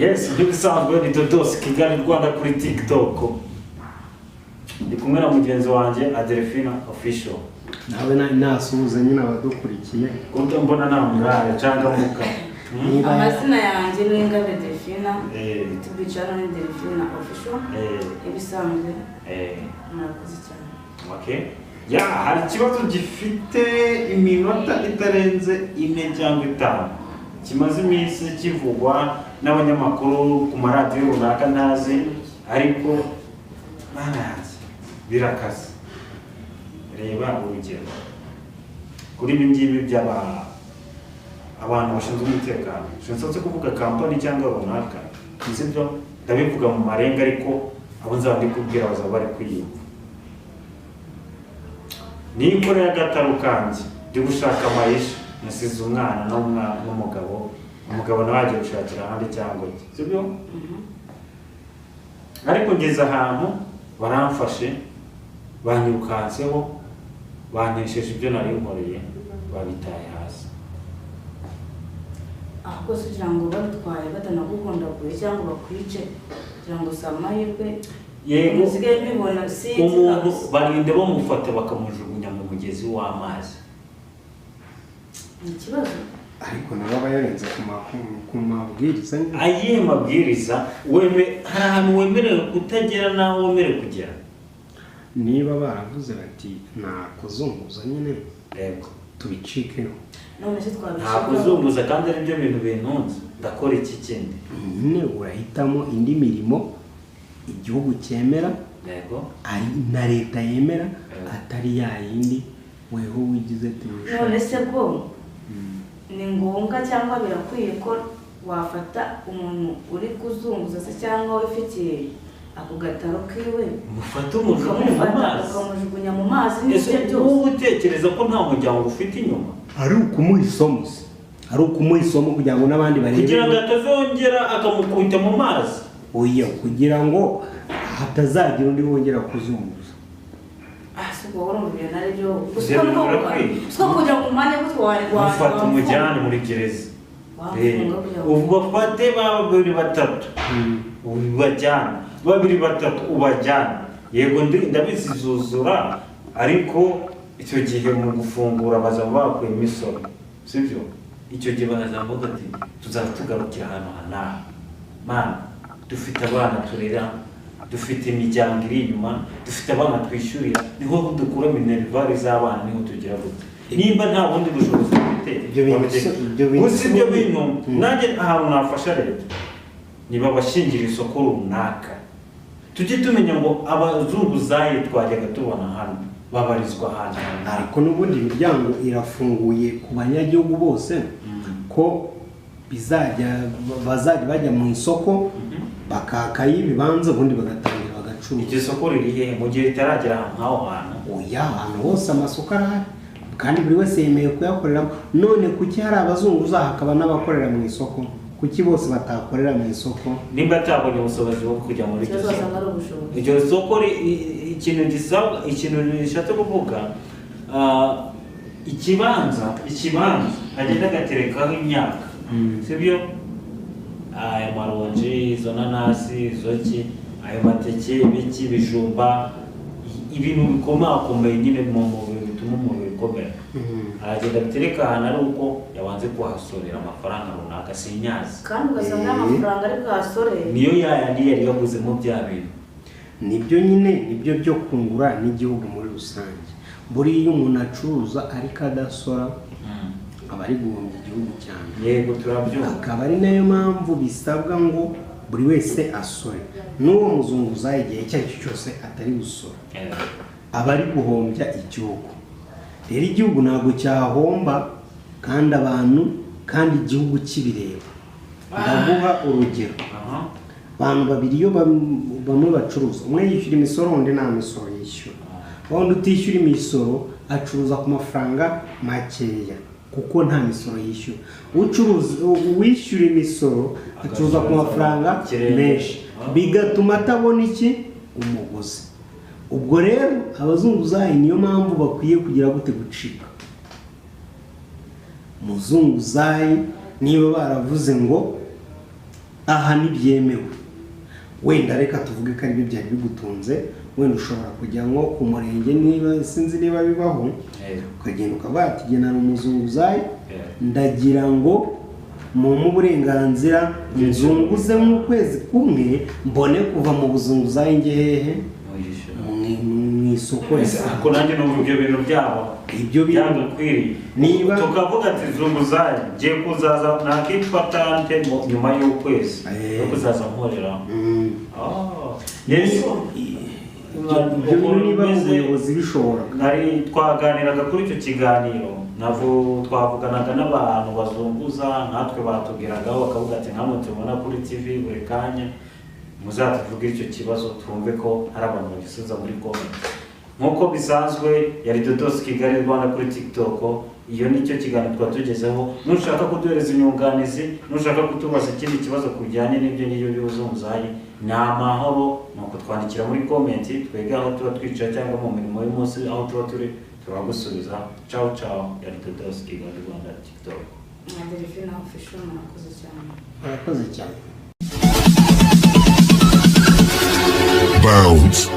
Yes, nk'ibisanzwe ni Dodos Kigali Rwanda kuri TikTok. Ndi kumwe na mugenzi wanjye Adelphina Official. Nawe nasuhuza nyine abadukurikiye. Kuko mbona nta murare cyangwa muka. Niba Amazina yanjye ni Ingabire Delphina. YouTube channel ni Delphina Official. Ibisanzwe. Murakoze cyane. Okay. Ya, hari ikibazo gifite iminota itarenze 4 cyangwa 5 kimaze iminsi kivugwa n'abanyamakuru ku maradiyo runaka ntazi, ariko mana yanjye, birakaze. Reba urugero kuri ibi ngibi by'aba abantu bashinzwe umutekano. Sinshatse kuvuga kampani cyangwa runaka, sibyo? Ndabivuga mu marenga, ariko abo nzaba ndi kubwira bazaba bari kwiyumva. Nikoreye agataro kanjye, ndi gushaka amayisha, nasize umwana n'umugabo. Umugabo nawe yagiye gushakira ahandi cyangwa iki, sibyo? Ariko ngeze ahantu baramfashe, banyirukanseho, bantesheje ibyo nari nkoreye, babitaye hasi. Ahubwo se kugira ngo babitwaye batanaguhondaguye cyangwa bakwice, kugira ngo si amahirwe? Yego. Nsigaye mbibona, sinzi Umuntu kabisa. barinde bamufata bakamujugunya mu mugezi w'amazi. Ni ikibazo. Ariko nawe aba yarenze ku mabwiriza nyine. Ayihe mabwiriza? Weme hari ahantu wemerewe kutagera n'aho wemerewe kugera. Niba baravuze bati nta kuzunguza nyine, tubicikeho. None se Nta twabishaka? kuzunguza kandi ari byo bintu bintunze, ndakora iki kindi? Nyine urahitamo indi mirimo igihugu cyemera, ari na leta yemera, atari ya yindi weho wigize tuwishaka. None se bwo ni ngombwa cyangwa birakwiye ko wafata umuntu uri kuzunguza se cyangwa wifitiye ako gataro kiwe, Mufate umujugunye mu ukamufata mazi? ukamujugunya mu mazi Ese n'ibyo byose? wowe utekereza ko nta muryango ufite inyuma? Ari ukumuha isomo se, ari ukumuha isomo kugira ngo n'abandi barebe. Kugira ngo atazongera akamukubita mu mazi? Oya, kugira ngo hatazagira undi wongera kuzunguza. Ah, si ubwo urumva ibyo nari byo Ibyo bintu birakwiye. Siko kugira ngo umwanya gutyo Mufate umujyane muri gereza. Wafunga kugira ngo Ubafate babiri batatu ubajyane, babiri batatu ubajyane. Yego, ndabizi zuzura, ariko icyo gihe mu gufungura bazaba bakuye imisoro, sibyo? Icyo gihe bakazavuga ati tuzaba tugarukira ahantu aha n'aha. Mana, dufite abana turera, dufite imiryango iri inyuma, dufite abana twishyurira, niho dukura minerval z'abana, niho tugira gute? Nimba nta bundi bushobozi dufite, Ibyo bintu ibyo bintu gusa ibyo bintu nanjye ahantu nafasha leta, niba bashingira isoko runaka, tujye tumenya ngo abazunguzayi twajyaga tubona hano babarizwa ahantu runaka. Ariko n'ubundi imiryango irafunguye ku banyagihugu bose, ko bazajya bajya mu isoko bakakayo ibibanza, ubundi bagatangira bagacuruza. Iryo soko riri hehe mu gihe ritaragera ahantu nk'aho hantu? Oya, ahantu hose amasoko arahari kandi buri wese yemewe kuyakoreramo. None kuki hari abazunguza hakaba n'abakorera mu isoko? Kuki bose batakorera mu isoko? Nimba atabonye ubushobozi bwo kujya muri iryo Ikibazo soko. wasanga ari ubushobozi. Iryo soko ikintu gisabwa, ikintu rishatse kuvuga, ikibanza agenda agaterekaho imyaka, sibyo? Ayo maronji, izo nanasi, izo ki, ayo mateke, ibiki, ibijumba, ibintu bikomakomeye nyine mu mubiri bituma umubiri ukomera. Aragenda abitereka ahantu ari uko yabanze kuhasorera amafaranga runaka, sinyazi. Kandi ugasanga amafaranga ari bwasore Niyo yayandi yari yaguzemo bya bintu. Nibyo nyine, nibyo byo kungura n'igihugu muri rusange. Buriya iyo umuntu acuruza ariko adasora, aba ari guhombya igihugu cyane. Yego, turabyumva. Akaba ari nayo mpamvu bisabwa ngo buri wese asore. N'uwo muzunguzayi, igihe icyo ari cyo cyose atari gusora, aba ari guhombya igihugu. Rero igihugu ntabwo cyahomba kandi abantu, kandi igihugu kibireba. Ndaguha urugero. Abantu babiri iyo bamwe bacuruza, umwe yishyura imisoro, undi nta misoro yishyura. Wundi utishyura imisoro acuruza ku mafaranga makeya kuko nta misoro yishyura. Ucuruza, uwishyura imisoro acuruza ku mafaranga Ikirenga. menshi, bigatuma atabona iki? Umuguzi. Ubwo rero abazunguzayi niyo mpamvu bakwiye kugira gute? Gucika. Muzunguzayi, niba baravuze ngo Aha ntibyemewe. Wenda reka tuvuge ko aribyo byari bigutunze, wenda ushobora kujya nko ku murenge, niba sinzi niba bibaho, ukagenda ukavuga ati: "Jye nari umuzunguzayi, ndagira ngo mumpe uburenganzira nzunguze nk'ukwezi kumwe, mbone kuva mu buzunguzayi njye hehe?" Mu isoko risanzwe. Ariko nanjye numva ibyo bintu byabo Ibyo bintu byagakwiriye. Tukavuga ati: "Zunguzayi, ngiye kuzaza nakipatante nyuma y'ukwezi yo kuzaza nkorera." Yes. Ibyo bintu niba mu buyobozi bishobora. Nari twaganiraga kuri icyo kiganiro, navu twavuganaga n'abantu bazunguza, natwe batubwiragaho bakavuga ati: "Nkamwe tubona kuri TV buri kanya, muzatuvuge icyo kibazo, twumve ko hari abantu bagisubiza muri comment." Nk'uko bisanzwe, yari Dodos Kigali Rwanda kuri TikTok. Iyo nicyo kiganiro twaba tugezeho. Nushaka kuduhereza inyunganizi, nushaka kutubaza ikindi kibazo kujyanye n'ibyo ngibyo by'ubuzunguzayi, ni amahoro, ni ukutwandikira muri comment. Twebwe aho tuba twicaye cyangwa mu mirimo y'umunsi aho tuba turi, turagusubiza. Ciao ciao, yari Dodos Kigali Rwanda TikTok. Na Delphine Official, murakoze cyane. Murakoze cyane. Bounce.